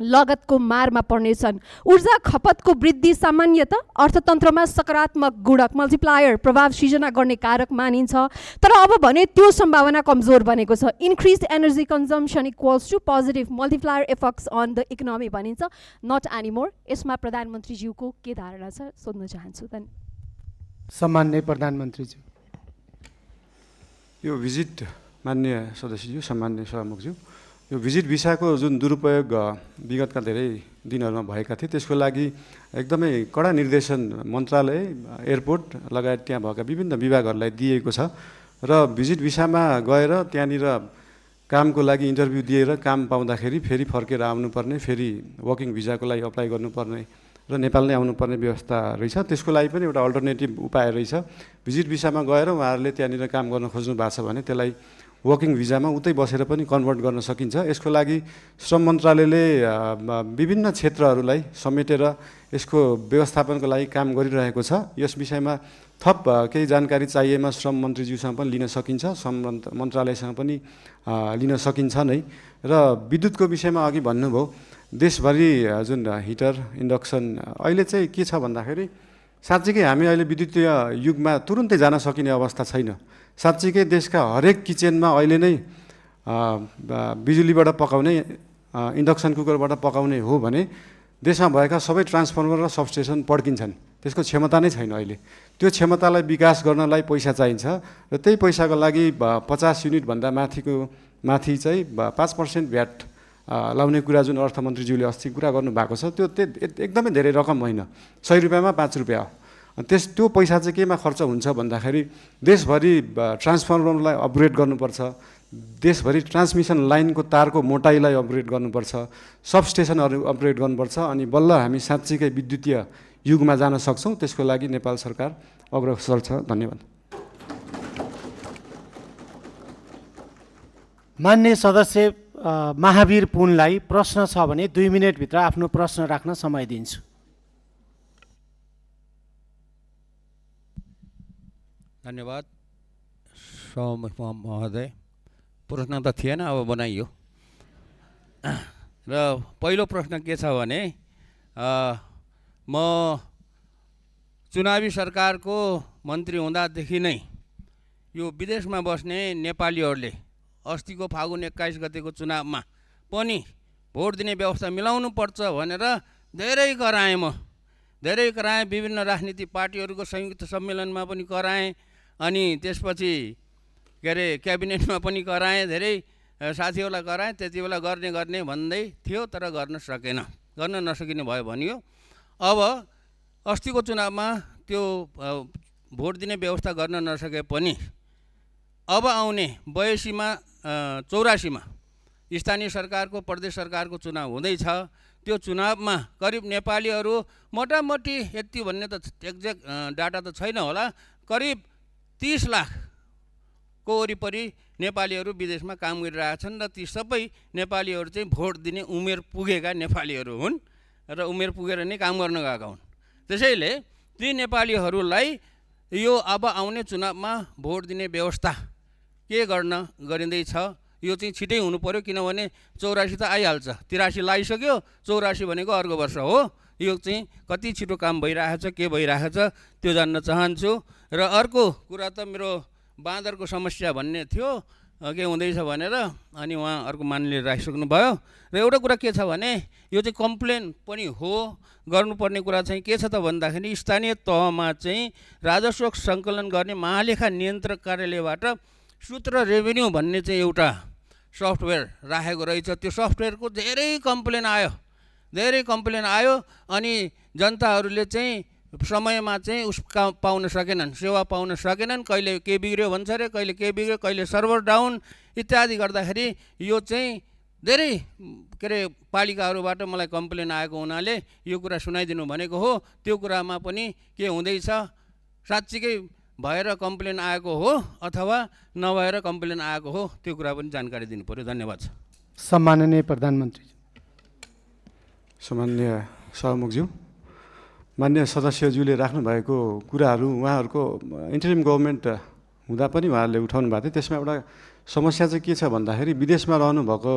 लगतको मारमा पर्नेछन्। ऊर्जा खपतको वृद्धि सामान्यतः अर्थतन्त्रमा सकारात्मक गुणक मल्टिप्लायर प्रभाव सृजना गर्ने कारक मानिन्छ, तर अब भने त्यो सम्भावना कमजोर बनेको छ। Increase energy consumption equals to positive multiplier effects on the economy भनिन्छ, नट एनिमोर। यसमा प्रधानमन्त्रीज्यूको के धारणा छ सोध्न चाहन्छु। सम्माननीय प्रधानमन्त्रीज्यू। यो भिजिट माननीय सदस्यज्यू, सम्माननीय सभामुखज्यू, यो भिजिट भिसाको जुन दुरुपयोग विगतका धेरै दिनहरूमा भएका थिए त्यसको लागि एकदमै कडा निर्देशन मन्त्रालय, एयरपोर्ट लगायत त्यहाँ भएका विभिन्न विभागहरूलाई दिएको छ र भिजिट भिसामा गएर त्यहाँनिर कामको लागि इन्टरभ्यू दिएर काम पाउँदाखेरि फेरि फर्केर आउनुपर्ने, फेरि वर्किङ भिजाको लागि अप्लाई गर्नुपर्ने र नेपाल नै आउनुपर्ने व्यवस्था रहेछ। त्यसको लागि पनि एउटा अल्टरनेटिभ उपाय रहेछ। भिजिट भिसामा गएर उहाँहरूले त्यहाँनिर काम गर्न खोज्नु भएको छ भने त्यसलाई वर्किङ भिजामा उतै बसेर पनि कन्भर्ट गर्न सकिन्छ। यसको लागि श्रम मन्त्रालयले विभिन्न क्षेत्रहरूलाई समेटेर यसको व्यवस्थापनको लागि काम गरिरहेको छ। यस विषयमा थप केही जानकारी चाहिएमा श्रम मन्त्रीज्यूसँग पनि लिन सकिन्छ, श्रम मन्त्रालयसँग पनि लिन सकिन्छ नै। र विद्युतको विषयमा अघि भन्नुभयो, देशभरि जुन हिटर इन्डक्सन अहिले चाहिँ के छ भन्दाखेरि साँच्चीकै हामी अहिले विद्युतीय युगमा तुरुन्तै जान सकिने अवस्था छैन। साँच्चीकै देशका हरेक किचनमा अहिले नै बिजुलीबाट पकाउने, इन्डक्सन कुकरबाट पकाउने हो भने देशमा भएका सबै ट्रान्सफर्मर र सबस्टेसन पड्किन्छन्। त्यसको क्षमता नै छैन अहिले। त्यो क्षमतालाई विकास गर्नलाई पैसा चाहिन्छ र त्यही पैसाको लागि 50 युनिटभन्दा माथि चाहिँ 5% भ्याट लाउने कुरा जुन अर्थमन्त्रीज्यूले अस्ति कुरा गर्नुभएको छ त्यो एकदमै धेरै रकम होइन, 100 रुपियाँमा 5 रुपियाँ हो। त्यो पैसा चाहिँ केमा खर्च हुन्छ भन्दाखेरि देशभरि ट्रान्सफर्मरलाई अपग्रेड गर्नुपर्छ, देशभरि ट्रान्समिसन लाइनको तारको मोटाइलाई अपग्रेड गर्नुपर्छ, सबस्टेसनहरू अपग्रेड गर्नुपर्छ, अनि बल्ल हामी साँच्चीकै विद्युतीय युगमा जान सक्छौँ। त्यसको लागि नेपाल सरकार अग्रसर छ। धन्यवाद। मान्य सदस्य महावीर पुनलाई प्रश्न छ भने 2 मिनेटभित्र आफ्नो प्रश्न राख्न समय दिन्छु। धन्यवाद सभामुख महोदय। प्रश्न त थिएन, अब बनाइयो। र पहिलो प्रश्न के छ भने म चुनावी सरकारको मन्त्री हुँदादेखि नै यो विदेशमा बस्ने नेपालीहरूले अस्तिको फागुन 21 गतेको चुनावमा पनि भोट दिने व्यवस्था मिलाउनु पर्छ भनेर धेरै कराएँ। विभिन्न राजनीतिक पार्टीहरूको संयुक्त सम्मेलनमा पनि कराएँ, अनि त्यसपछि क्याबिनेटमा पनि कराएँ, धेरै साथीहरूलाई कराएँ। त्यति बेला गर्ने भन्दै थियो, तर गर्न नसकिने भयो भनियो। अब अस्तिको चुनावमा त्यो भोट दिने व्यवस्था गर्न नसके पनि अब आउने 82मा स्थानीय सरकारको, प्रदेश सरकारको चुनाव हुँदैछ। त्यो चुनावमा करिब नेपालीहरू मोटामोटी यति भन्ने त एक्ज्याक्ट डाटा त छैन होला, करिब 30 लाखको वरिपरि नेपालीहरू विदेशमा काम गरिरहेछन् र ती सबै नेपालीहरू चाहिँ भोट दिने उमेर पुगेका नेपालीहरू हुन् र उमेर पुगेर नै काम गर्न गएका हुन्। त्यसैले ती नेपालीहरूलाई यो अब आउने चुनावमा भोट दिने व्यवस्था के गरिँदैछ यो चाहिँ छिटै हुनु पर्यो, किनभने 84 त आइहाल्छ, 83 लागिसक्यो, 84 भनेको अर्को वर्ष हो। यो चाहिँ कति छिटो काम भइरहेछ, के भइरहेछ त्यो जान्न चाहन्छु। र अर्को कुरा त मेरो बाँदरको समस्या भन्ने थियो। के हुँदैछ भनेर अनि उहाँ अर्को माननीय राखिसक्नुभयो। र एउटा कुरा के छ भने यो चाहिँ कम्प्लेन पनि हो, गर्नुपर्ने कुरा चाहिँ के छ त भन्दाखेरि स्थानीय तहमा चाहिँ राजस्व सङ्कलन गर्ने महालेखा नियन्त्रक कार्यालयबाट सूत्र रेभेन्यू भन्ने चाहिँ एउटा सफ्टवेयर राखेको रहेछ। त्यो सफ्टवेयरको धेरै कम्प्लेन आयो अनि जनताहरूले चाहिँ समयमा चाहिँ पाउन सकेनन्, सेवा पाउन सकेनन्। कहिले के बिग्रियो भन्छ अरे, कहिले के बिग्रियो, कहिले सर्भर डाउन इत्यादि गर्दाखेरि यो चाहिँ धेरै के अरे पालिकाहरूबाट मलाई कम्प्लेन आएको हुनाले यो कुरा सुनाइदिनु भनेको हो। त्यो कुरामा पनि के हुँदैछ, साँच्चीकै भएर कम्प्लेन आएको हो अथवा नभएर कम्प्लेन आएको हो, त्यो कुरा पनि जानकारी दिनु पर्यो। धन्यवाद। सम्माननीय प्रधानमन्त्री। सामान्य सभामुखज्यू, मान्य सदस्यज्यूले राख्नुभएको कुराहरू उहाँहरूको इन्टरिम गभर्मेन्ट हुँदा पनि उहाँहरूले उठाउनु भएको थियो। त्यसमा एउटा समस्या चाहिँ के छ भन्दाखेरि विदेशमा रहनुभएको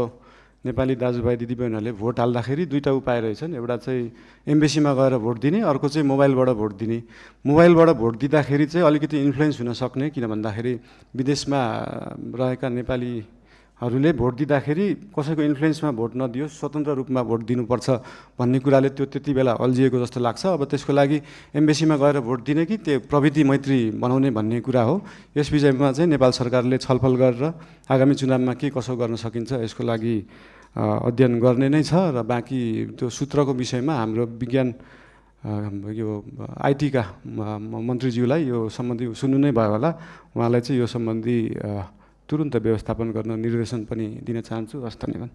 नेपाली दाजुभाइ दिदीबहिनीहरूले भोट हाल्दाखेरि दुईवटा उपाय रहेछन्। एउटा चाहिँ एम्बेसीमा गएर भोट दिने, अर्को चाहिँ मोबाइलबाट भोट दिने। मोबाइलबाट भोट दिँदाखेरि चाहिँ अलिकति इन्फ्लुएन्स हुन सक्ने, किन भन्दाखेरि विदेशमा रहेका नेपालीहरूले भोट दिँदाखेरि कसैको इन्फ्लुएन्समा भोट नदियोस्, स्वतन्त्र रूपमा भोट दिनुपर्छ भन्ने कुराले त्यो त्यति बेला अल्झिएको जस्तो लाग्छ। अब त्यसको लागि एम्बेसीमा गएर भोट दिने कि त्यो प्रविधि मैत्री बनाउने भन्ने कुरा हो। यस विषयमा चाहिँ नेपाल सरकारले छलफल गरेर आगामी चुनावमा के कसो गर्न सकिन्छ यसको लागि अध्ययन गर्ने नै छ। र बाँकी त्यो सूत्रको विषयमा हाम्रो विज्ञान यो आइटीका मन्त्रीज्यूलाई यो सम्बन्धी सुन्नु नै भयो होला। उहाँलाई चाहिँ यो सम्बन्धी तुरुन्त व्यवस्थापन गर्न निर्देशन पनि दिन चाहन्छु। हस्, धन्यवाद।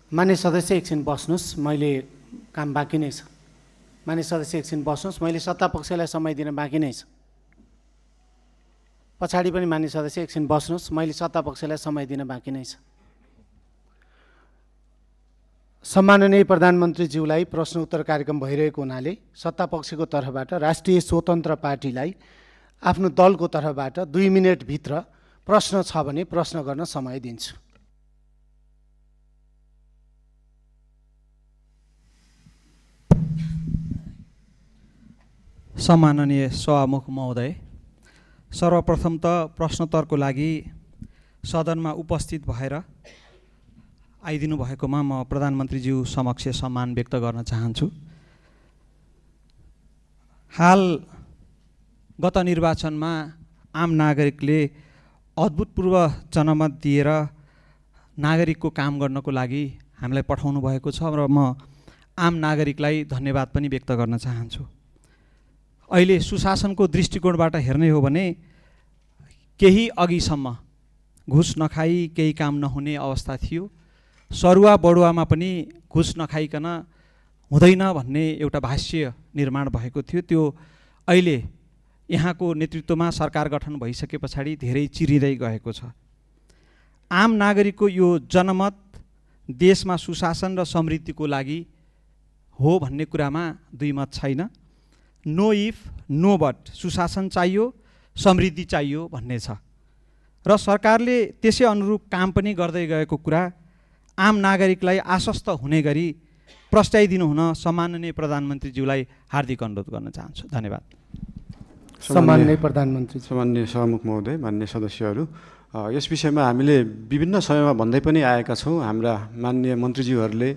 मान्य सदस्य एकछिन बस्नुहोस्, मैले काम बाँकी नै छ। मान्य सदस्य एकछिन बस्नुहोस्, मैले सत्तापक्षलाई समय दिन बाँकी नै छ। पछाडि पनि मान्य सदस्य एकछिन बस्नुहोस्, मैले सत्तापक्षलाई समय दिन बाँकी नै छ। सम्माननीय प्रधानमन्त्रीज्यूलाई प्रश्न उत्तर कार्यक्रम भइरहेको हुनाले सत्तापक्षको तर्फबाट राष्ट्रिय स्वतन्त्र पार्टीलाई आफ्नो दलको तर्फबाट 2 मिनेटभित्र प्रश्न छ भने प्रश्न गर्न समय दिन्छु। सम्माननीय सभामुख महोदय, सर्वप्रथम त प्रश्नोत्तरको लागि सदनमा उपस्थित भएर आइदिनु भएकोमा म प्रधानमन्त्रीज्यू समक्ष सम्मान व्यक्त गर्न चाहन्छु। हाल गत निर्वाचनमा आम नागरिकले अभूतपूर्व जनमत दिएर नागरिकको काम गर्नको लागि हामीलाई पठाउनु भएको छ र म आम नागरिकलाई धन्यवाद पनि व्यक्त गर्न चाहन्छु। अहिले सुशासनको दृष्टिकोणबाट हेर्ने हो भने केही अघिसम्म घुस नखाई केही काम नहुने अवस्था थियो। सरुवा बढुवामा पनि घुस नखाइकन हुँदैन भन्ने एउटा भाष्य निर्माण भएको थियो। त्यो अहिले यहाँको नेतृत्वमा सरकार गठन भइसके पछाडि धेरै चिरिँदै गएको छ। आम नागरिकको यो जनमत देशमा सुशासन र समृद्धिको लागि हो भन्ने कुरामा दुई मत छैन। नो इफ नो बट, सुशासन चाहियो, समृद्धि चाहियो भन्ने छ र सरकारले त्यसै अनुरूप काम पनि गर्दै गएको कुरा आम नागरिकलाई आश्वस्त हुने गरी प्रस्ताइदिनु हुन सम्माननीय प्रधानमन्त्रीज्यूलाई हार्दिक अनुरोध गर्न चाहन्छु। धन्यवाद। सम्माननीय प्रधानमन्त्री। सम्माननीय सभामुख महोदय, मान्य सदस्यहरू, यस विषयमा हामीले विभिन्न समयमा भन्दै पनि आएका छौँ। हाम्रा माननीय मन्त्रीज्यूहरूले,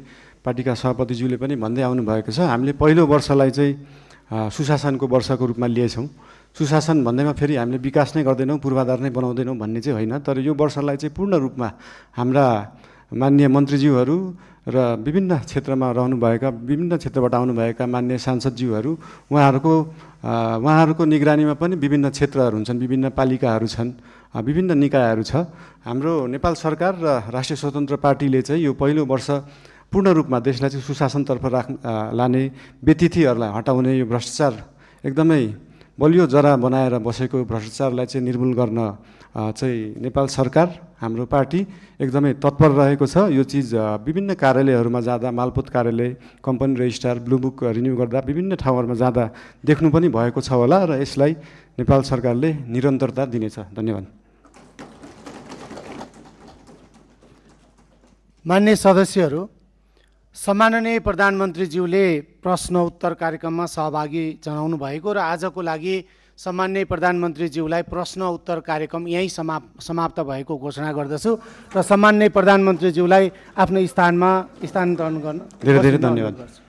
पार्टीका सभापतिज्यूले पनि भन्दै आउनुभएको छ। हामीले पहिलो वर्षलाई चाहिँ सुशासनको वर्षको रूपमा लिएछौँ। सुशासन भन्दैमा फेरि हामीले विकास नै गर्दैनौँ, पूर्वाधार नै बनाउँदैनौँ भन्ने चाहिँ होइन। तर यो वर्षलाई चाहिँ पूर्ण रूपमा हाम्रा माननीय मन्त्रीज्यूहरू र विभिन्न क्षेत्रमा रहनुभएका, विभिन्न क्षेत्रबाट आउनुभएका मान्य सांसदज्यूहरू, उहाँहरूको निगरानीमा पनि विभिन्न क्षेत्रहरू हुन्छन्, विभिन्न पालिकाहरू छन्, विभिन्न निकायहरू छ। हाम्रो नेपाल सरकार र राष्ट्रिय स्वतन्त्र पार्टीले चाहिँ यो पहिलो वर्ष पूर्ण रूपमा देशलाई चाहिँ सुशासनतर्फ लाने, व्यतिथिहरूलाई हटाउने, यो भ्रष्टाचार एकदमै बलियो जरा बनाएर बसेको भ्रष्टाचारलाई चाहिँ निर्मूल गर्न चाहिँ नेपाल सरकार, हाम्रो पार्टी एकदमै तत्पर रहेको छ। यो चिज विभिन्न कार्यालयहरूमा जाँदा, मालपोत कार्यालय, company registrar, blue book renew गर्दा विभिन्न ठाउँहरूमा जाँदा देख्नु पनि भएको छ होला र यसलाई नेपाल सरकारले निरन्तरता दिनेछ। धन्यवाद। मान्य सदस्यहरू, सम्माननीय प्रधानमन्त्रीज्यूले प्रश्न उत्तर कार्यक्रममा सहभागी जनाउनु भएको र आजको लागि सम्माननीय प्रधानमन्त्रीज्यूलाई प्रश्न उत्तर कार्यक्रम यहीँ समाप्त भएको घोषणा गर्दछु र सम्माननीय प्रधानमन्त्रीज्यूलाई आफ्नो स्थानमा स्थानान्तरण गर्न धेरै धेरै धन्यवाद।